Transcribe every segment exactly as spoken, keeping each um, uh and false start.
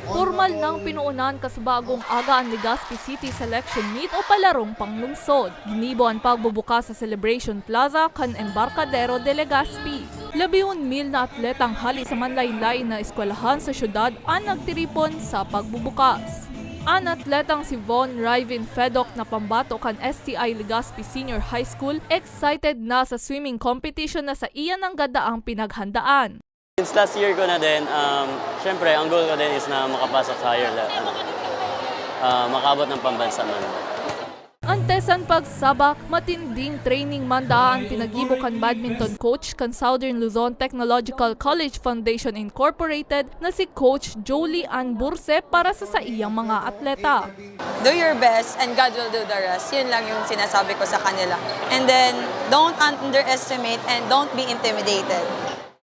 Pormal nang pinoonan kasubagong aga an Legazpi City Selection Meet o Palarong Panglungsod. Ginibo an pagbubukas sa Celebration Plaza kan Embarcadero de Legazpi. Labiun mil na atletang hali sa manlaen-laen na eskwelahan sa syudad an nagtiripon sa pagbubukas. An atletang si Von Ryvin Fedok na pambato kan S T I Legazpi Senior High School, excited na sa swimming competition na saiya nanggad daang pinaghandaan. Since last year ko na din, um, syempre, ang goal ko din is na makapasok sa higher level, ano, ah, makaabot ng pambansa man. Antes an pagsabak, matinding training man daa an pinagibo kan badminton coach kan Southern Luzon Technological College Foundation Incorporated na si Coach Jolie Ann Burse para sa saiyang mga atleta. Do your best and God will do the rest. Yun lang yung sinasabi ko sa kanila. And then, don't underestimate and don't be intimidated.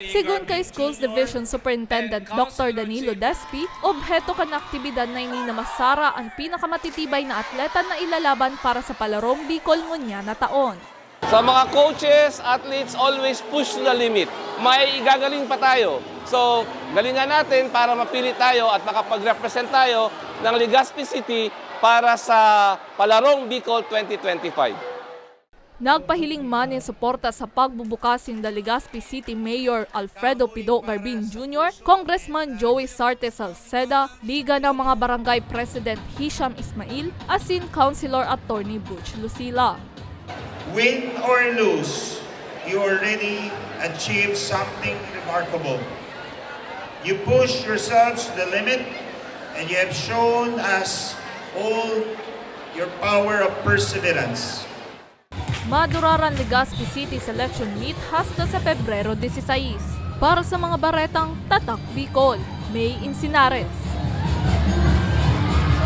Sigon kay Schools Division Superintendent Doctor Danilo Despi, obheto kan aktibidad na ini na masara an pinakamatitibay na atleta na ilalaban para sa Palarong Bicol ngunyan na taon. Sa mga coaches, athletes, always push to the limit. May igagaling pa tayo. So, galingan natin para mapili tayo at makapag-represent tayo ng Legazpi City para sa Palarong Bicol twenty twenty-five. Nagpahiling man nin suporta sa pagbubukas ninda Legazpi City Mayor Alfredo Pido Garbin Junior, Congressman Joey Sarte Salceda, Liga ng mga Barangay President Hisham Ismail, asin Councilor Attorney Butch Lucila. Win or lose, you already achieved something remarkable. You push yourselves to the limit and you have shown us all your power of perseverance. Maduraran Legazpi City Selection Meet hasta sa Pebrero dieciséis. Para sa mga baretang Tatak Bicol, May Insinares.